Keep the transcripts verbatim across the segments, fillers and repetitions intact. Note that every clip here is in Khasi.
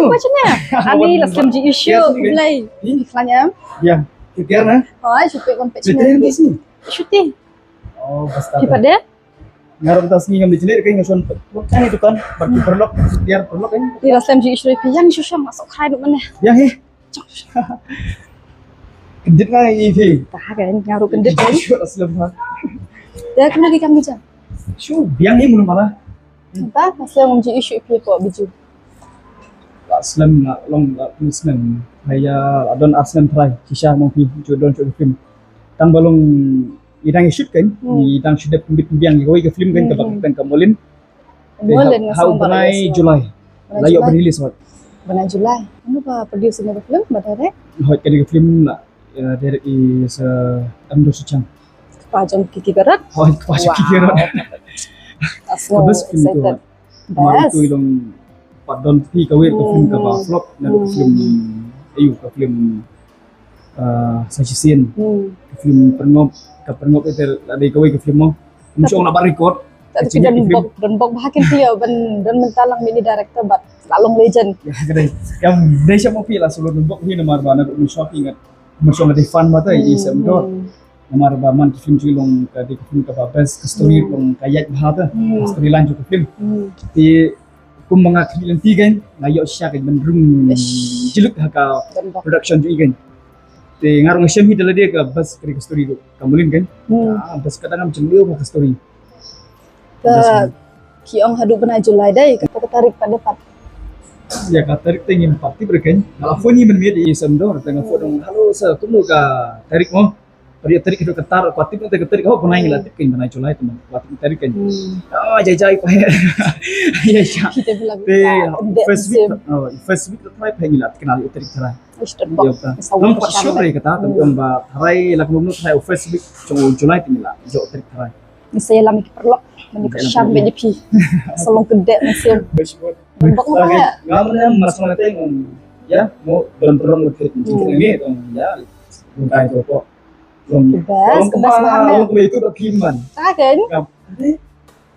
Macam ni. Ani lah slem ji issue. Blai. Ni khlanya. Ya. Tiar na. Oh, shuti kon pek. Tiar ni sini. Shuti. Oh, basta. Phi pat de? Nga ruh mynta sngi ngam dei jynjar, ka nga shon pynlong ka ni dukan, bad ki paralok, biar paralok kan. Ïa, la slem ji issue phi, ïa shu shong, nga sok khrai duk mynne. Ïa hi. Kyndit nga ïa phi. Tah kan, nga ruh kyndit kan. Shu la slem ha. Ïa, kena ki kam ki jam. Shu biang hi munu mala. Tah, la slem ji issue phi ko biju. La slem, la long, la slem. Haya, la don ar slem trai, shisha mong phi, ju don ju film. Tang ba long Ngi dang shoot kan, hmm, ngi dang shoot dep pynbit pynbiang ïa kawei ka film kan, hmm, kaba, hmm, kyrteng ka Molin. Molin. Te ha, ha u bnai July. Bnai July. La ïoh ban release hoi. Bnai July. Mano ba produce ïa ka film, ba direct? Hoi, kane ka film la, eh, direct i Sir Amdo Suchang. Kpa jong Kiki Garot. Hoi, kpa jong Kiki Garot. Wow. That's so excited. Ka best film itu. Best. Mar itu i long pat don phi kawei ka film kaba, hmm, flop, na ka film, ayu, ka film ah, Sa Shisien. Hmm. Ka film Pyrngop, ka Pyrngop ite la dei kawei ka film mo. Ym shong la ba record. Tapi don bok, don bok ba ha kin phi ban don mynta lang mini director bad la long legend. Ïa, ka dei. Kam dei sha mo phi la shu don bok hi namar ba na dei shong phi ngat. Ym shong la dei fan ba ta i sem dor. Hmm. Namar ba man ka film jong i long ka dei ka film kaba best, ka story, hmm, long ka ïaid bha ta. Hmm. Ka storyline jong ka film. Hmm. Te kumba nga khmih lynti kan, nga ïoh shisha kan ban rung, ish, jylluk ha ka, don bok, production jong i kan. Te nga ruh nga shem hi da lade ka best ka story ruh ka Molin kan. Hmm. Ah, best, ka dang ngam jylliew ha ka story. Ka best one. Ki ong haduh bnai July dei, ka, ka tarik pat dei pat. Ïa, ka tarik te ngim pat tip re kan. Nga la phone hi mynmiet i Sir Amdo, te nga phone, hmm, ong, "Hello sir, kumno ka tarik mo?" Tarik, tarik, ka tar, ka tip, ka tarik, oh, bnai ngi la tip kan, bnai July tu, ka tip tarik kan. Hmm. Ah, jai jai pa. Ïa, sha. Kita bilang. Te, ya, first week, oh, first week tu try pa ngi la kenal tarik try. Ish, don bok. Ïa, ta. Long pat sure kata, tapi, hmm, ong ba try la kumno try first week jong July tu ngi la jok tarik try. Ni saya lama ki paralok, mani ka sham be phi. Sa long kyndet ni sim. Bok mo ya. Ngam ne mas ma teng, ong, ya, mo don paralok mo tip ni, hmm, ni, ong, ya. Bukai tu kok. Ki best, ki best banget. Long kumba itu ka film man. Ta kan? Ka, eh,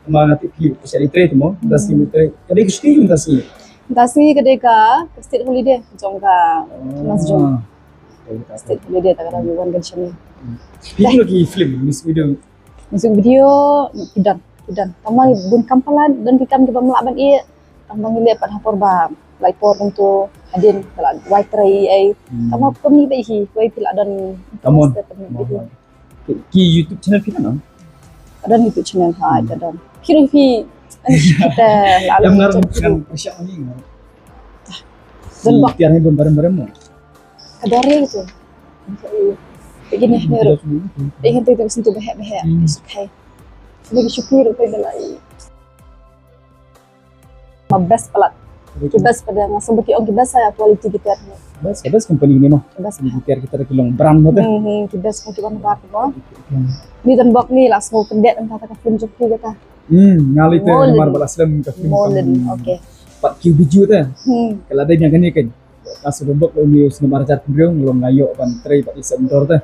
ma nga tip ki, sa i tre tu mo, hmm, das ki tre. Ka dei ka shuti, das ki. Das ki ka dei ka, ka state holiday jong ka, oh, mas jong. State holiday ta ka dang wan kan shani. Hmm. Phi ïoh ki film, music video. Music video, ki don, ki don. Tang ma bun kam palat, don ki kam kiba mlah ban ïeh. Tang ba ngi leh pat ha por ba, lai por kumto hadien, ka la wai trei ei. Hmm. Tang ba kum ni ba hi, wei phi la don. Come on. Interest, come on. Ki, ki YouTube channel phi don? Ka don YouTube channel, ha, hmm, ka don. Phi ruh phi, ani kita la. Em, ngar channel phi ngar don. Pyrshah ni ngar. Don bok. Tiar ni don barem-barem mo. Ka dor ïa tu. Begini ni ruh. Begini tu, tu sentuh behek-behek. Hmm. It's okay. Lagi syukur ruh pada lai. Ma best palat. Ki best pada nga sumber ki ong ki best ïa quality guitar. Best, best company ni mo. Best. Ki guitar kita ki long brand mo tu. Hmm, hmm, ki best mo ki ban bar mo. Hmm. Ni don bok ni la sngew kyndet ynda ka film jong ki kata. Hmm, nga lei te mar ba la slem ka film. Molin, okay. Pat ki video te. Hmm. Ka la dei ïa kane kan. Ka sdang bok, la uni u snem ar hajar hynriew, nga long nga ïoh ban trei bad i Sir Amdo te.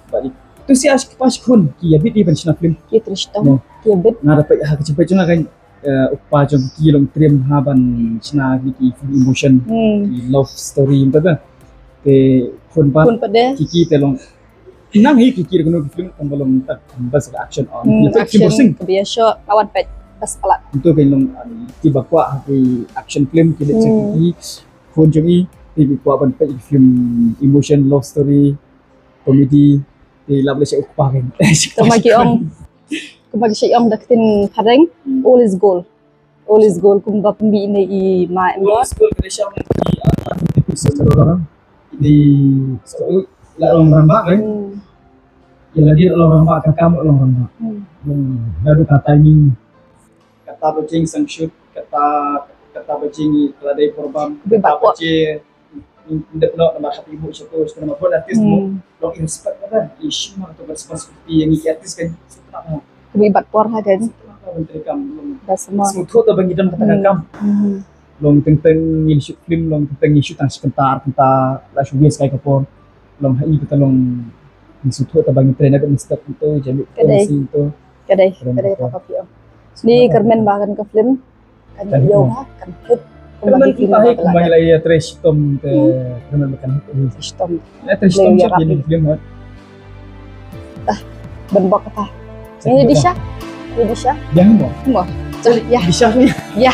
Bad i tu sha shi kpa shi khun ki ïa bit i ban shna film. Ki trei shitom. Ki ïa bit. Nga da peit ha ka jingpeit jong nga kan, eh, u kpa jong ki long triem ha ban shna ki, ki film emotion. Hmm. Ki love story mynta te. Te khun pat. Khun pat de. Ki, ki te long Nang hi ki kir kano ki film kaba long tak best action on. Hmm, action, ka biang shoh, lawan peit best palat. Itu kan long, um, kiba kwah ha ki action film ki leh ki khun jong i, ki kwah ban peit film emotion, love story, comedy, ki lap leh sha u kpa kan. Tama ki ong, kaba ki ong da ka ktien phareng, old is gold. Old is gold, kumba pynbeit ne i ma em. Old is gold, ka dei sha ki, ah, ki episode sa orang. Di, so, la long rangbah kan. Hmm. Ïa lade la long rangbah, ka kam la long rangbah. Hmm. Hmm. Lada ka timing. Kata ba jing sang shoot, kata, kata ba jing i, ka la dei program, kata ba jing Dep noh namar hap ibu satu setengah buat artis mo. Hmm. Long i respect kata, i shim kata responsibility ïa ngi ki artis kan. Setengah mo. Kaba i bat por ha kan. Setengah ka ban treikam long. Ba semua. Sngewthuh ta ba ngi don kata ka kam. Hmm. Long teng teng ngi shoot film, long teng teng ngi shoot tang shi kynta ar kynta, la shu waste kai ka por. Long ha i kata long ngi sngewthuh ta ba ngi trei na ka mistake tu, jadi tu. Ka dei, ka dei, ka dei ta ka film. Ni kyrmen ba kan ka film. Kan ïoh ha, kan hit. Kynmaw kita hi, kynmaw la ïa trei shitom te, kynmaw ba kan hi. Shitom. La trei shitom. Ïa shop ïa ni film hot. Ban bok kata. Ini Disha. Ini Disha. Ïa mo. Mo. Ïa. Disha ni. Ïa.